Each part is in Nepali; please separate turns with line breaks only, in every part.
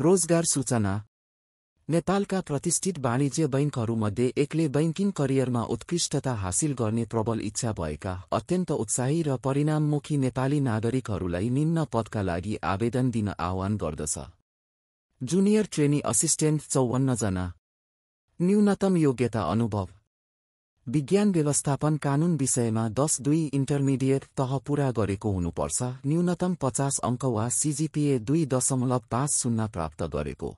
रोजगार सूचना नेपालका प्रतिष्ठित वाणिज्य बैंकहरूमध्ये एकले बैंकिङ करियरमा उत्कृष्टता हासिल गर्ने प्रबल इच्छा भएका अत्यन्त उत्साही र परिणाममुखी नेपाली नागरिकहरूलाई निम्न पदका लागि आवेदन दिन आह्वान गर्दछ। जुनियर ट्रेनी असिस्टेन्ट 54 जना। न्यूनतम योग्यता अनुभव विज्ञान व्यवस्थापन कानून विषयमा 10-2 इन्टरमिडिएट तह पूरा गरेको हुनुपर्छ। न्यूनतम 50 अङ्क वा सीजीपीए 2.50 प्राप्त गरेको।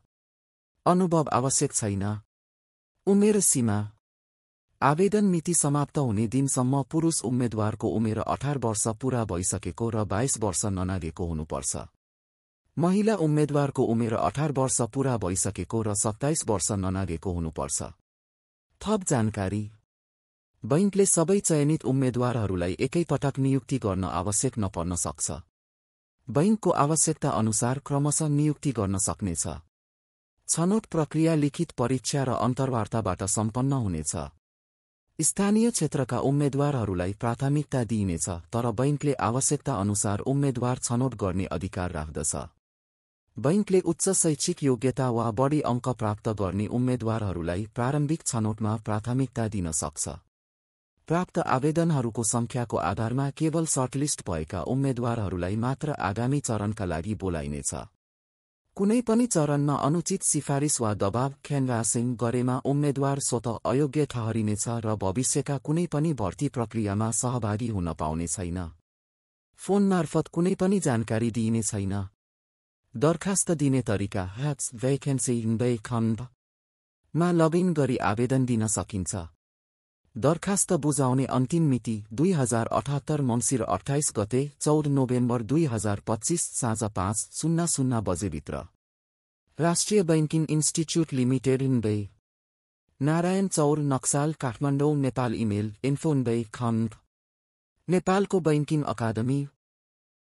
अनुभव आवश्यक छैन। उमेर सीमा आवेदन मिति समाप्त हुने दिनसम्म पुरुष उम्मेद्वारको उमेर 18 वर्ष पूरा भइसकेको र 22 वर्ष ननागेको हुनुपर्छ। महिला उम्मेद्वारको उमेर 18 वर्ष पूरा भइसकेको र 27 वर्ष ननागेको हुनुपर्छ। थप जानकारी बैंकले सबै चयनित उम्मेद्वारहरूलाई एकैपटक नियुक्ति गर्न आवश्यक नपर्न सक्छ। बैंकको आवश्यकता अनुसार क्रमशः नियुक्ति गर्न सक्नेछ। छनौट प्रक्रिया लिखित परीक्षा र अन्तर्वार्ताबाट सम्पन्न हुनेछ। स्थानीय क्षेत्रका उम्मेद्वारहरूलाई प्राथमिकता दिइनेछ, तर बैंकले आवश्यकता अनुसार उम्मेद्वार छनौट गर्ने अधिकार राख्दछ। बैंकले उच्च शैक्षिक योग्यता वा बढी अङ्क प्राप्त गर्ने उम्मेद्वारहरूलाई प्रारम्भिक छनौटमा प्राथमिकता दिन सक्छ। प्राप्त आवेदनहरूको सङ्ख्याको आधारमा केवल सर्टलिस्ट भएका उम्मेद्वारहरूलाई मात्र आगामी चरणका लागि बोलाइनेछ। कुनै पनि चरणमा अनुचित सिफारिस वा दबाव ख्यानवासिङ गरेमा उम्मेद्वार स्वतः अयोग्य ठहरिनेछ र भविष्यका कुनै पनि भर्ती प्रक्रियामा सहभागी हुन पाउने छैन। फोन मार्फत कुनै पनि जानकारी दिइने छैन। दरखास्त दिने तरिका मा लगइन गरी आवेदन दिन सकिन्छ। दरखास्त बुझाउने अन्तिम मिति 2078 मङ्सिर 28 गते 14 नोभेम्बर 2025 साँझ 5:00 बजेभित्र। राष्ट्रिय बैंकिङ इन्स्टिच्युट लिमिटेड नारायण चौर नक्साल काठमाडौँ नेपाल। इमेल info@खण्ड नेपालको बैंकिङ अकादमी